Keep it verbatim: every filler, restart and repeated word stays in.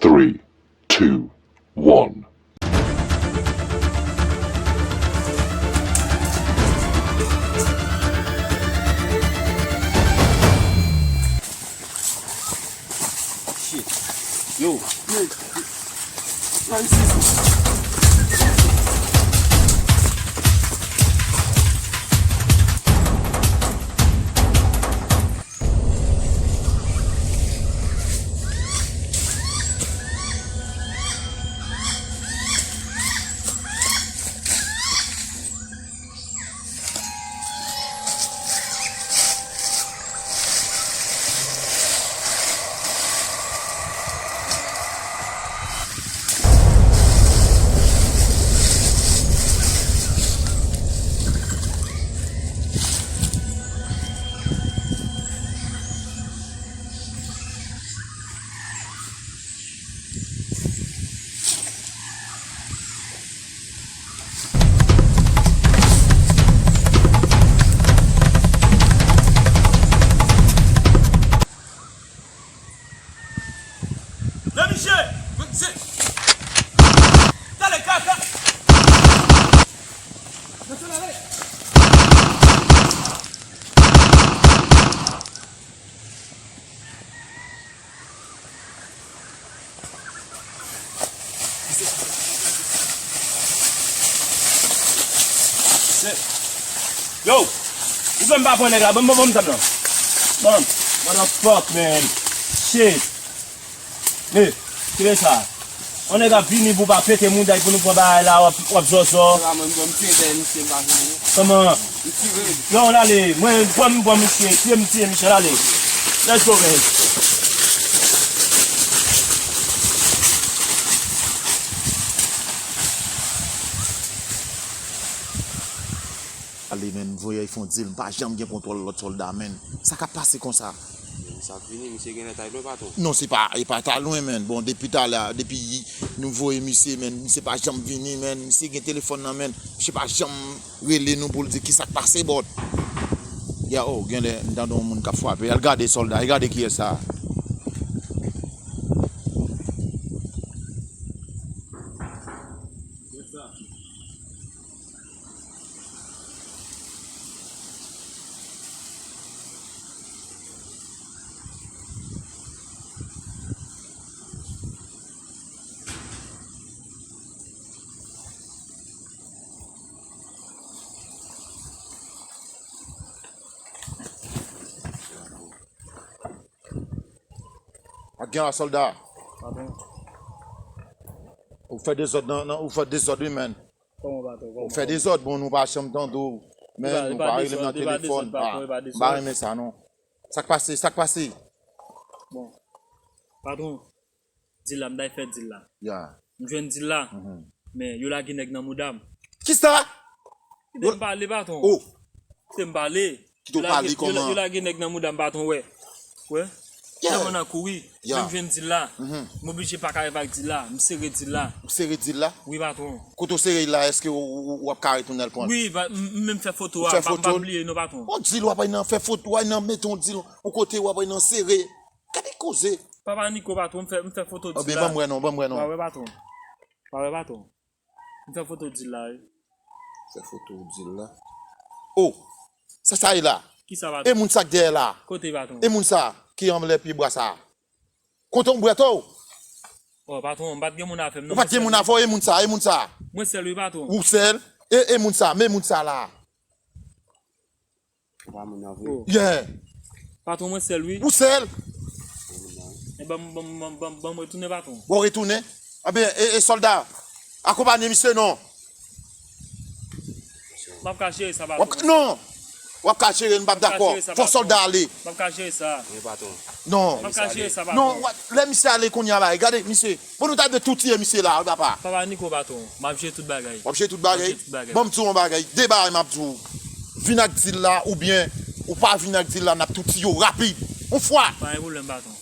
Three, two, one. Shit. Yo. Lè miche! Talè kaka! Mesye, talè! Yo! Ou fè m pa pran nèg la, ban m, ban m, ban m zam nan. Ban m. What the fuck, man? Shit. Hey, kile sa? On nèg ap vini pou pa pete mouda pou nou pran bagay la, w ap, w ap zòzò. Kòman? Yo, ann ale. Mwen, pran m, pran misye. Tiye m, tiye misye, ann ale. Let's go, man. Ale, man, m voye fè yon dil, m pa janm gen kontwòl lòt sòlda, man. Sa k ap pase konsa? Sa ap vini, misye genlè t al lwen, patwon. Non, se pa, e pa t al lwen, man. Bon, depi talè, depi nou voye misye, man, misye pa janm vini, man. Misye gen telefòn nan, man. Misye pa janm rele nou pou l di ki sa k pase, bòt. Ya, o, genlè, m tande yon moun k ap frape. Al gade sòlda, al gade kiyès sa. Ak gen la, sòlda. Patwon. Ou fè dezòd nan, nan, ou fè dezòd, wi, man. Kòman, patwon? Ou fè dezòd, bon, nou pa janm tande w. Men nou pa rele m nan telefòn. Ah, m pa renmen sa, non. Sa k pase? Sa k pase? Bon. Patwon, dil la, m t al fè dil la. Ya. M jwenn dil la. Mhm. Men yo lage nèg nan mouda m. Kisa? Kite m pale, patwon. Oh. Kite m pale. Kite w pale kòman? Yo lage nèg nan mouda m, patwon, wè. Wè. Yeah. Telman nan kouri. Yeah. Men m jwenn dil la. Mhm. M oblije pa ka viv ak dil la. M sere dil la. Ou sere dil la? Wi, patwon. Kote w sere l la, èske w, w, w ap ka retounen al pran l? Wi, pa, m, m menm fè foto a, pa, pa bliye non, patwon. Ou fè foto? On dil w ap al nan fè foto, w al nan mete on dil, on kote w ap al nan sere. Gade koze. Papa Niko, patwon, m fè, m fè foto dil la. Oben, ban m wè non, ban m wè non. Pa wè, patwon. Pa wè, patwon. M fè foto dil la, wi. Fè foto dil la. Oh! Sa sa ye la? Kisa, patwon? E moun sa k dèyè la? Kote, patwon? E moun sa ki anlè pye bwa sa? Kote w bwè tou? Oh, patwon, m pa t gen moun avè m, non. Ou pa t gen moun avè w, e moun sa, e moun sa? Mwen sèl, wi, patwon. Ou sèl? E, e moun sa, men moun sa la. Ou pa moun nan vre. Oh. Yeah. Patwon, mwen sèl, wi. Ou sèl? E ban m, ban m, ban m, ban m, ban m retounen, patwon. Bon, retounen. Anben, e, e sòlda, akonpanye misye non. M ap ka jere sa, patwon. W ap ka, non. W ap ka jere, m p ap dakò. Fò sòlda ale. M ap ka jere sa. Wi, patwon. Non. M ap ka jere sa, patwon. Non, w ap, lè misye ale kounye a la, gade misye. Bon, nou ta dwe tou tiye misye la, wi, papa. Papa Niko, patwon. M ap jere tout bagay. W ap jere tout bagay? M ap jere tout bagay. Bon, m di w yon bagay. De bagay m ap di w. Vin ak dil la, oubyen ou pa vin ak dil la, n ap tou tiye w rapid. Yon fwa. Pa gen pwoblèm, patwon.